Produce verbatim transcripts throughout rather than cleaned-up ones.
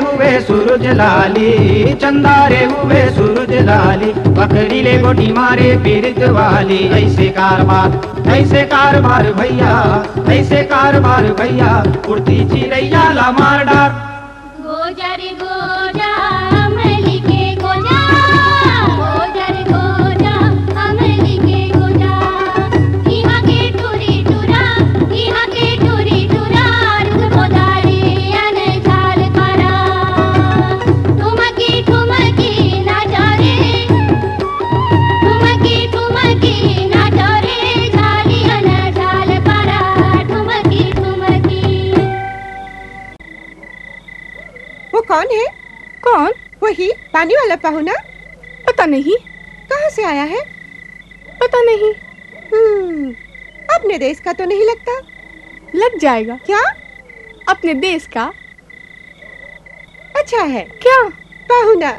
हुए सूरज लाली, चंदा रे हुए सूरज लाली, पकड़ी ले गोटी मारे पीरित वाली। ऐसे कारबार, ऐसे कारबार भैया, ऐसे कारबार भैया, उड़ती चिरैया ला मार डार। गोजर गोजा, अमली के गोजा, गोजर गोजा, अमली के गोजा। इहाँ के टूरी टूरा, इहाँ के टूरी टूरा, रुख बोदारी अन झाल पारा। ठुमकी ठुमकी नाचा रे, ठुमकी ठुमकी नाचा रे, झाली अन झाल पारा, ठुमकी ठुमकी। वो कौन है? कौन? वही पानी वाला पाहुना। पता नहीं। कहाँ से आया है? पता नहीं। हम्म, अपने देश का तो नहीं लगता। लग जाएगा। क्या? अपने देश का। अच्छा है। क्या? पाहुना।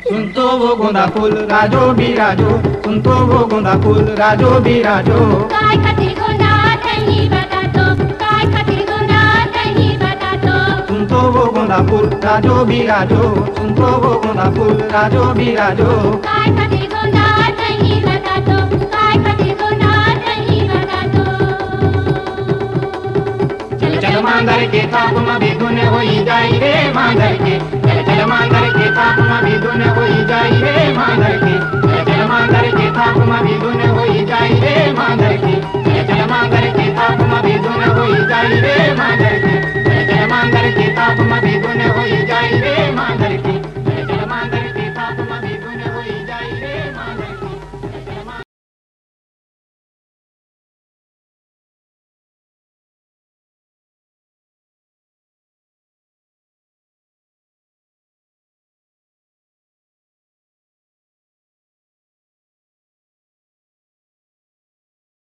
सुन तो वो गोंदा फूल राजो बिराजो, सुन तो वो गोंदा फूल राजो बिराजो। काय खातिर गोंदा तनी बता तो, काय खातिर गोंदा तनी बता तो। सुन तो वो गोंदा फूल राजो बिराजो, सुन तो वो गोंदा फूल राजो बिराजो। काय खातिर गोंदा तनी बता तो, काय खातिर गोंदा तनी बता तो। चल चल मांदर के थाप म बिदुन होई जाई रे मांदर के। चल चल मांदर के थाप म बिदुन होई जाई रे मांदर के। चल चल मांदर के थाप म बिदुन होई जाई रे मांदर के। चल चल मांदर के थाप म बिदुन होई जाई रे मांदर के। चल चल मांदर के थाप म